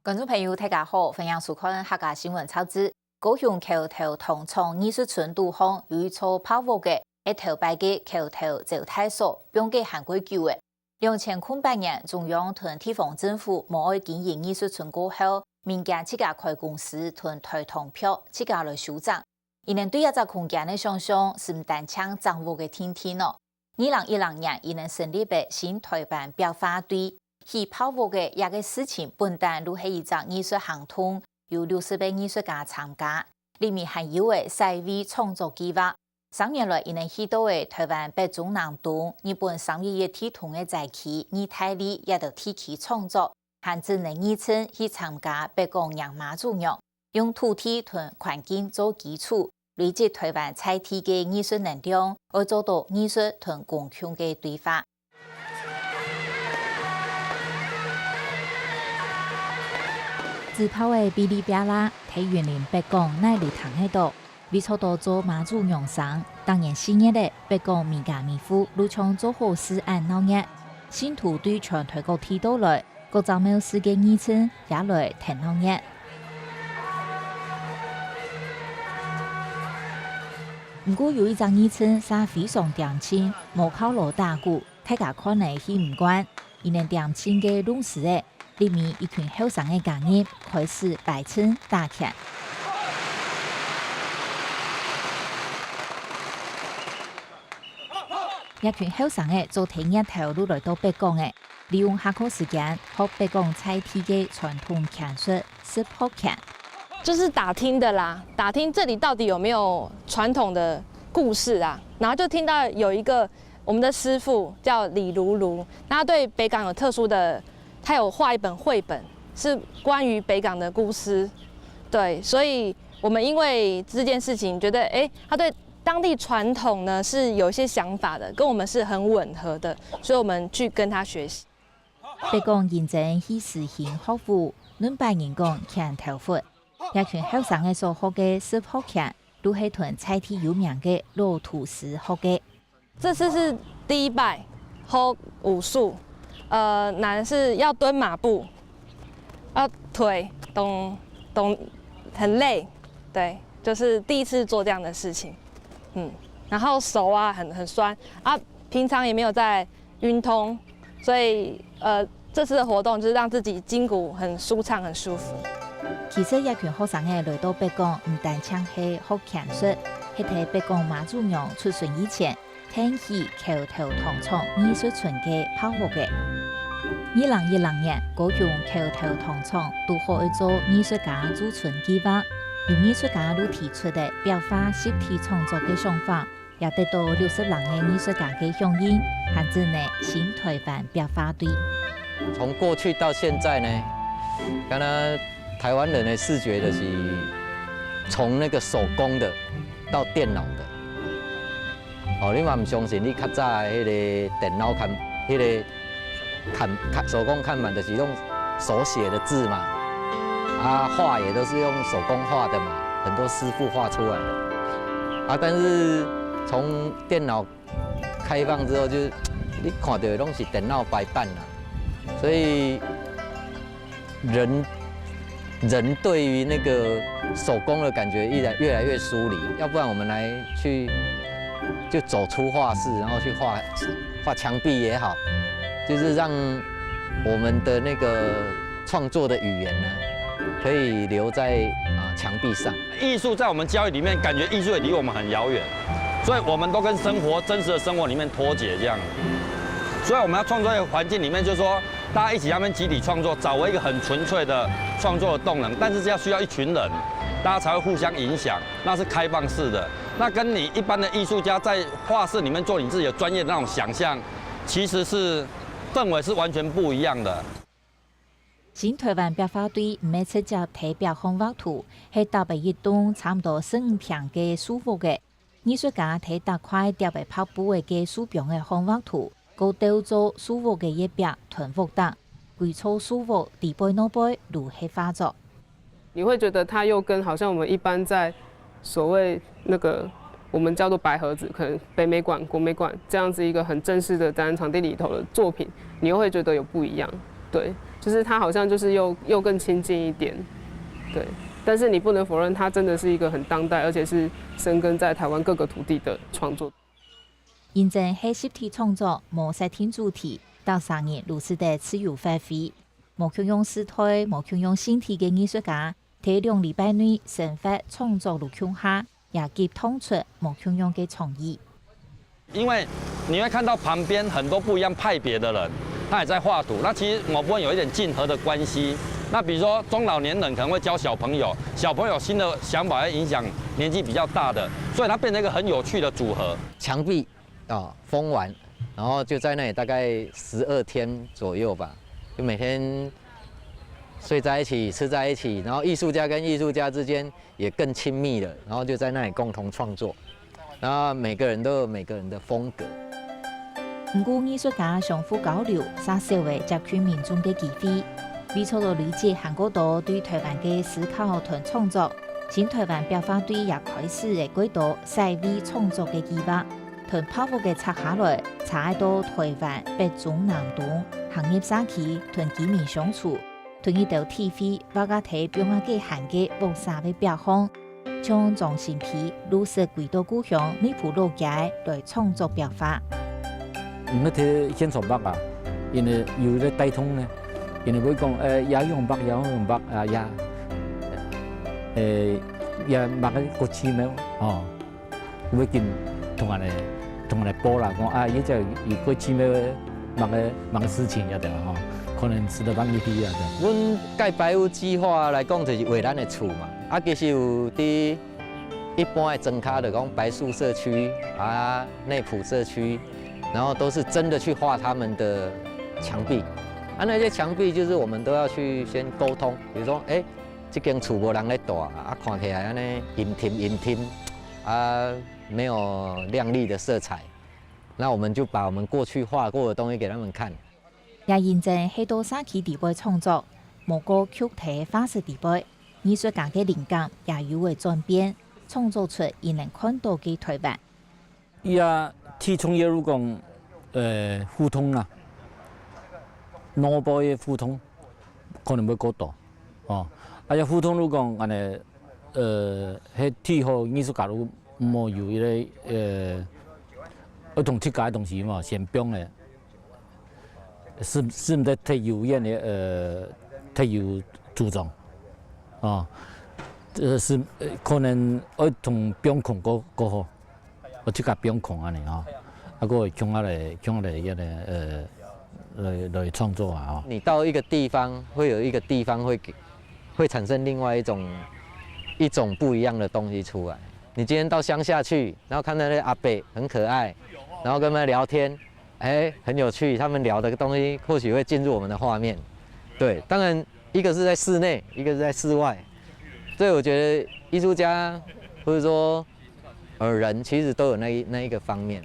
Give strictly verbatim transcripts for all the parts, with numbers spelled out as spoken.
觀眾朋友，大家好，歡迎收看客家新聞雜誌。高雄橋頭糖廠藝術村肚項有一座白屋仔，係頭擺个橋頭招待所，放个還過久了。兩千空八年，中央同地方政府無愛經營藝術村過後，民間自家開公司同台糖票，自家來修整。 佢等對這隻空間个想像，係毋單淨整屋个定定哦。二零一零年，佢等成立了新台灣壁畫隊，起白屋仔這个事情本旦就係一隻藝術行動，有六十个藝術家參加，裡面還有个世遺創作計畫。三年來，佢等去到了台灣北中南東、日本三一一地動个災區、義大利這兜地區創作，還整了議程去參加北港迎媽祖娘， 用土地同環境做基礎，累積台灣在地个藝術能量，愛做到藝術同公共个對話。紙炮仔嗶哩啪啦，在雲林北港哪位聽得到？為著到做媽祖娘聲，逐年四月仔，北港每家每戶都像做好事恁鬧熱。信徒對全台各地到來， 各隻廟寺个義親也來𢯭鬧熱。毋過有一隻義親煞非常恬靜，無敲鑼打鼓，大家看了氣毋慣。佢等恬靜个弄事仔，裡面一群後生仔加入，開始擺陣打拳。這群後生仔做忒日頭就來到北港了， 利用下課時間學北港在地个傳統拳術十拍拳。就是打聽的啦，打聽這裡到底有沒有傳統的故事啊，然後就聽到有一個我們的師傅叫李如如，那他對北港有特殊的，他有畫一本繪本，是關於北港的故事，對，所以我們因為這件事情覺得，欸，他對當地傳統呢是有一些想法的，跟我們是很吻合的，所以我們去跟他學習。 北港認真去實行學武，恁般人講拳頭佛。這群後生仔所學个十拍拳，就係同在地有名个老祖師學个。這次是第一擺學武術，呃，難是要蹲馬步，要腿動動很累，對，就是第一次做這樣的事情，嗯，然後手啊很很痠啊，平常也沒有在運動，所以呃這次的活動就是讓自己筋骨很舒暢、很舒服。其實這群學生仔來到北港，毋單淨係學拳術，係在北港媽祖娘出巡以前， 𢯭起橋頭糖廠藝術村个白屋仔。二零一零年，高雄橋頭糖廠堵好愛做藝術家駐村計畫，有藝術家就提出了壁畫實體創作个想法，也得到六十零个藝術家个響應，還整了新台灣壁畫隊。從過去到現在呢，剛剛台灣人的視覺就是從那個手工的到電腦的。 哦，你嘛毋相信，你較早的彼个電腦看，彼个看，看手工看板，就是用手寫的字嘛，啊，畫也都是用手工畫的嘛，很多師傅畫出來的。啊，但是從電腦開放之後，就是你看到的東西電腦排版啦，所以 人人對於那個手工的感覺越來越來越疏離，要不然我們來去就走出畫室，然後去畫畫牆壁也好，就是讓我們的那個創作的語言呢，可以留在啊牆壁上。藝術在我們教育裡面，感覺藝術也離我們很遙遠，所以我們都跟生活真實的生活裡面脫節這樣。所以我們要創作一個環境裡面，就是說 大家一起在那邊集體創作，找回一個很純粹的創作的動能，但是這要需要一群人，大家才會互相影響，那是開放式的。那跟你一般的藝術家在畫室裡面做你自己的專業的那種想像，其實是氛圍是完全不一樣的。新台灣壁畫隊毋係直接在壁項畫圖，係搭了一棟差毋多十五坪个樹屋仔， 藝術家在逐塊疊了白布仔个樹枋仔項畫圖，過鬥做樹屋个月壁同屋頂，歸座樹屋裡背腦背都係畫作。你會覺得它又跟好像我們一般在所謂那個我們叫做白盒子，可能北美館、國美館這樣子一個很正式的展覽場地裡頭的作品，你又會覺得有不一樣。對，就是它好像就是又又更亲近一点，对。但是你不能否认，它真的是一个很当代，而且是深耕在台湾各个土地的创作。因為係集體創作，無設定主題，當事人都使得自由發揮。無共樣時代、無共樣性體个藝術家，在兩禮拜內生活創作路共下，也激盪出無共樣个創意。因為你會看到旁邊很多不一樣派別的人，他也在畫圖。那其實某部分有一點競合的關係。那比如說中老年人可能會教小朋友，小朋友新的想法會影響年紀比較大的，所以它變成一個很有趣的組合。牆壁啊，封完，然後就在那裡大概十二天左右吧，就每天睡在一起，吃在一起，然後藝術家跟藝術家之間也更親密了，然後就在那裡共同創作。那每個人都有每個人的風格。毋過藝術家相互交流，煞少个接觸民眾个機會。為著到累積還過多對台灣个思考同創作，新台灣壁畫隊也開始个過多在地創作个計畫，同白屋个拆下來，拆到台灣北中南東，行入社區同居民相處，同佢兜體會畫个體放啊个行个屋舍个壁項。 像張新皮，六十歸到故鄉內埔老街來創作壁畫。毋係貼現場畫啊，因為有一個帶動呢，因為會講，誒，也用畫，也用畫啊，也，誒，也畫个國際咩，哦，會緊同人來，同人來報啦，講啊，這隻有國際咩，麼个麼个事情也得吼，可能值得辦一批啊。阮蓋白屋計劃來講，就是畫咱的厝嘛。 啊，其實有佇一般的庄跤，就講白樹社區啊、內埔社區，然後都是真的去畫他們的牆壁。啊，那些牆壁就是我們都要去先溝通，比如說，哎，這間厝無人咧蹛啊，啊，看起來安尼陰森陰森，啊，沒有亮麗的色彩，那我們就把我們過去畫過的東西給他們看。 也因為係到社區裡背創作，無過具體畫室裡背，藝術家个靈感也有會轉變，創作出佢能看到个台灣。也提倡也有講，呃，互動啦，腦部个互動可能會過多，哦，啊，也互動如講安尼，呃，係最好藝術家如無有一個，呃，愛同自家个東西嘛，先放个。 是是毋得忒有遠个呃忒有主張，哦，呃是呃可能愛同放空過過好，愛自家放空安尼吼，啊，過會共下來共下來个呃來來創作啊吼。你到一个地方，会有一个地方会给会产生另外一种一种不一样的东西出来。你今天到乡下去，然后看到那些阿伯很可爱，然后跟他们聊天， 哎，很有趣，他们聊的东西或许会进入我们的画面。对，当然一个是在室内，一个是在室外，所以我觉得艺术家或者说呃人其实都有那一那一个方面。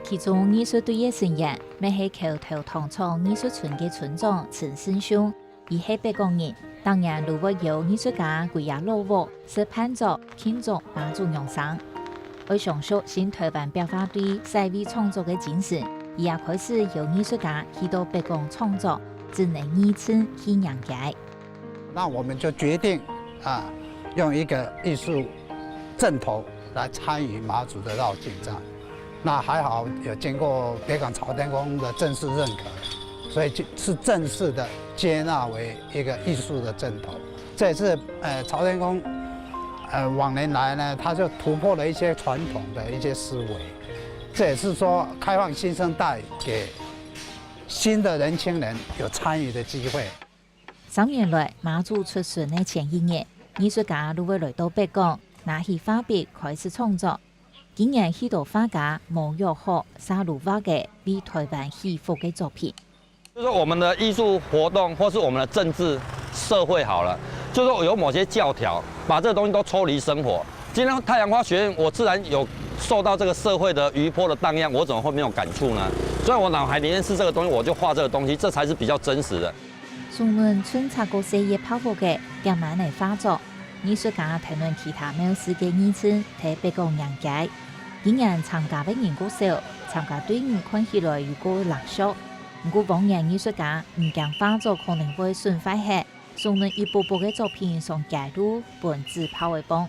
其中藝術队个成员，乜係橋頭糖廠藝術村个村長陳勝雄， 佢係北港人，逐年都會邀藝術家歸啊老屋食飯桌慶祝媽祖娘生。愛相信新台灣壁畫對在地創作个精神，佢也開始邀藝術家去到北港創作，正能義正去迎接。那我們就決定啊，用一個藝術陣頭來參與媽祖的遶境這樣。那還好有經過北港朝天宮的正式認可，所以就是正式的接納為一個藝術的陣頭。這也是呃朝天宮呃往年來呢，它就突破了一些傳統的一些思維，這也是說開放新生代給新的年輕人有參與的機會。 三年來，媽祖出巡个前一日，藝術家都會來到北港，拿起畫筆開始創作。今年許多畫家無約好，煞都畫个為台灣祈福个作品。就是說我們的藝術活動，或是我們的政治社會好了，就是說有某些教條，把這個東西都抽離生活。今天太陽花學院，我自然有受到這個社會的餘波的盪漾，我怎麼會沒有感觸呢？所以我腦海裡面是這個東西，我就畫這個東西，這才是比較真實的。 送門春茶个細葉泡泡个點滿个畫作，藝術家帶領其他廟寺个義親在北港迎接。今年參加个人較少，參加隊伍看起來有較冷縮。毋過往年藝術家毋驚畫作可能會損壞忒，送等一幅幅个作品上街路，分紙炮仔放。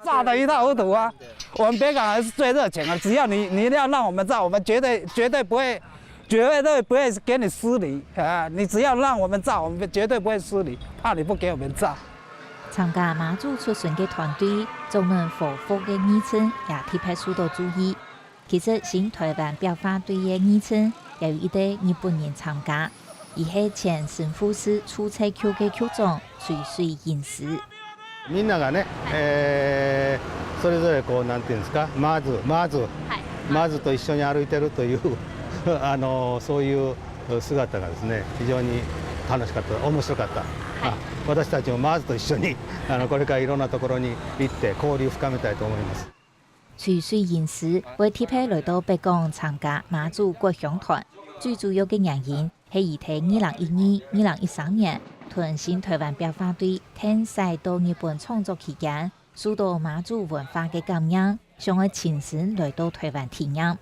炸得一塌糊塗啊！我們北港還是最熱情啊！只要你你要讓我們炸，我們絕對絕對不會絕對不會跟你失禮啊！你只要讓我們炸，我們絕對不會失禮，怕你不給我們炸。參加媽祖出巡个團隊，專門和服个藝陣也特別受到注意。其實新台灣壁畫隊个藝陣也有一對日本人參加，佢係前神戶市出菜局个局長垂水英司。みんながね、えーそれぞれこうなんていうんですか、マーズマーズ、はい。マーズと一緒に歩いてるというあのそういう姿がですね、非常に楽しかった、面白かった。あ、私たちもマーズと一緒にあのこれからいろんなところに行って交流深めたいと思います。垂水英司會特別來到北港參加媽祖國鄉團，最主要个原因係佢在二零一二、二零一三年同新台灣壁畫隊𢯭徙到日本創作期間，受到媽祖文化个感染，想愛親身來到台灣體驗。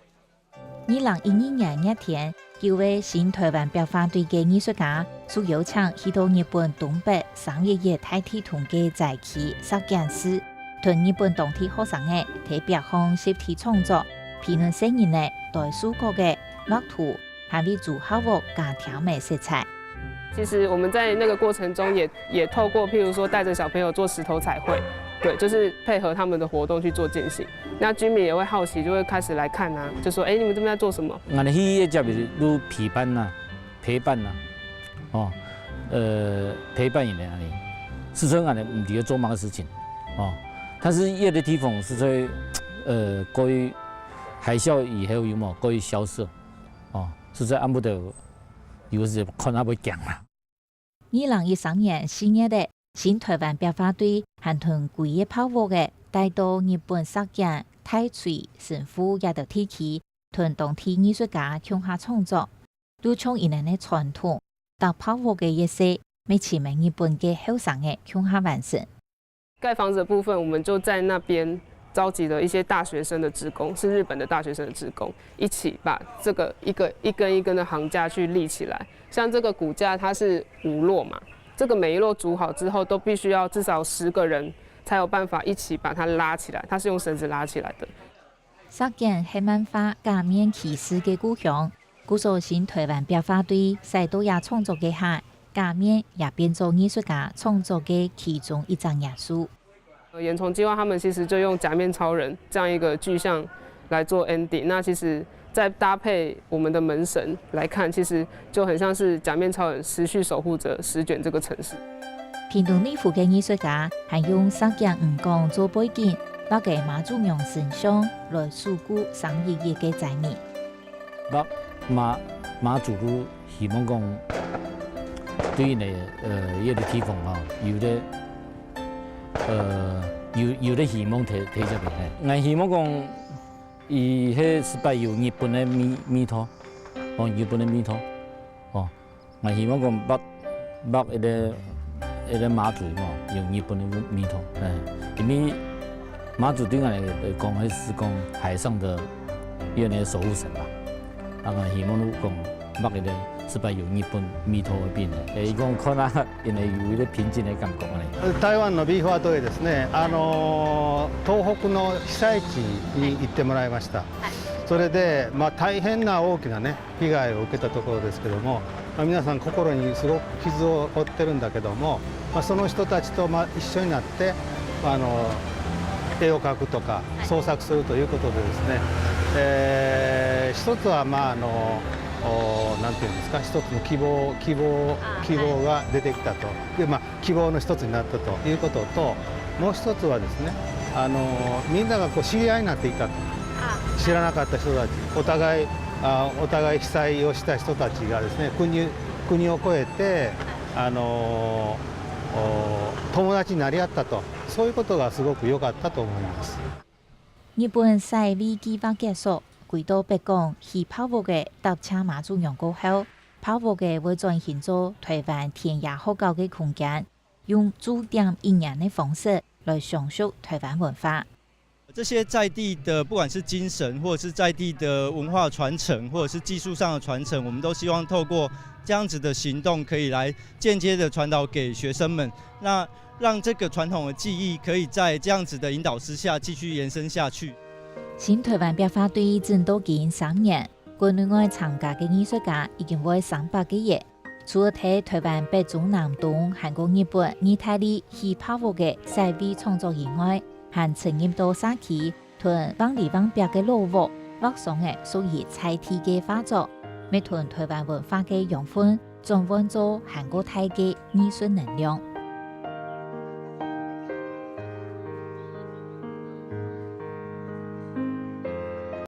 二零一二年熱天，九位新台灣壁畫隊个藝術家受邀請去到日本東北三一一大地動个災區石見市，同日本當地學生仔在壁項集體創作，譬如細人仔、袋樹角仔、畫圖，還為竹下屋加添了色彩。其实我们在那个过程中也也透过，譬如说带着小朋友做石头彩绘，对，就是配合他们的活动去做进行。那居民也会好奇，就会开始来看啊，就说：“哎，你们这边在做什么？” ။𠊎等去个接个就陪伴啊，陪伴啊，哦，呃，陪伴佢等恁樣。實在𠊎等毋知道做麼个事情，哦，但是有个地方實在，呃，過於海嘯以後有無過於蕭瑟，哦，實在按不得，有時看啊會驚啦。二零一三年四月个新台灣壁畫隊還同歸个炮屋仔帶到日本石見大槌神戶這兜地區，同當地藝術家共下創作，就像佢等个傳統，搭炮屋个一息，乜尋等日本个後生仔共下完成。盖房子的部分，我们就在那边召集了一些大学生的职工，是日本的大学生的职工，一起把这个一个一根一根的行架去立起来。像这个骨架，它是五摞嘛，这个每一摞组好之后，都必须要至少十个人才有办法一起把它拉起来，它是用绳子拉起来的。石見係漫畫假面騎士个故鄉，故所新台灣壁畫隊徙到這創作个下，假面也變做藝術家創作个其中一隻元素。呃，岩虫计划他们其实就用假面超人这样一个具象来做 ending。那其实再搭配我们的门神来看，其实就很像是假面超人持续守护着石卷这个城市。屏东內湖个藝術家還用石見漁港做背景，畫个媽祖娘神像來數據三一一个災民。畫媽媽祖就希望講對呢，呃，這个地方吼，有个，呃，有有个希望提提出來。𠊎希望講，佢係實在有日本个味味道，哦，日本个味道，哦。 𠊎希望講畫畫一个一个媽祖吼，有日本个味道，哎，因為媽祖對𠊎來講，係係講海上的一个守護神嘛。啊，𠊎希望講畫一个實在有日本味道个餅仔，哎，佢講看啊，因為有一个平靜个感覺呢。台湾の壁画といえですね、あの東北の被災地に行ってもらいました。それで、まあ、大変な大きなね、被害を受けたところですけども、まあ、皆さん心にすごく傷を負ってるんだけども、まあ、その人たちと、まあ、一緒になって、まあ、あの、絵を描くとか創作するということでですね、えー一つは、まあ、あの、おなんていうんですか、一つの希望希望希望が出てきたと。で、まあ、希望の一つになったということと、もう一つはですね、あの、みんながこう知り合いになっていたと。知らなかった人たち、お互い、あお互い被災をした人たちがですね、国国を越えて、あの、お友達になり合ったと、そういうことがすごく良かったと思います。日本徙位計畫結束，歸到北港起炮屋个搭車媽祖娘過後，炮屋个會轉型做台灣田野學校个空間，用駐點一年个方式來相續台灣文化。這些在地的，不管是精神，或者是在地的文化傳承，或者是技術上的傳承，我們都希望透過這樣子的行動，可以來間接的傳導給學生們，那讓這個傳統的技藝可以在這樣子的引導之下繼續延伸下去。新台灣壁畫對整到今三年，國內外參加个藝術家已經會三百个人。除了在台灣北中南東，還過日本、義大利起壁屋个細微創作以外，還深入到社區，同橫里橫壁个老屋，畫上个屬於在地个畫作，乜同台灣文化个養分轉換做還過大个藝術能量。